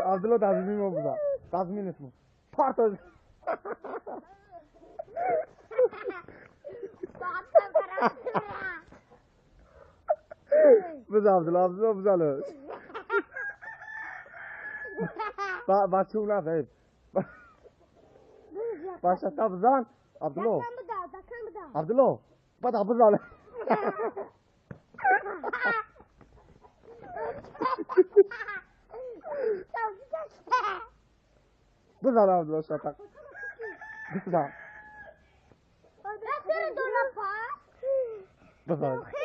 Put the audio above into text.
Абдулло тазмин мо буда. Тазминет мо. Парта. Биза Абдулло, Абдулло бизало. Ба чум нафаҳид. Ба шата бизан. Абдулло. Абдулло. Бада бизало. Бизан Абдулло шата. Бизан. Бизан.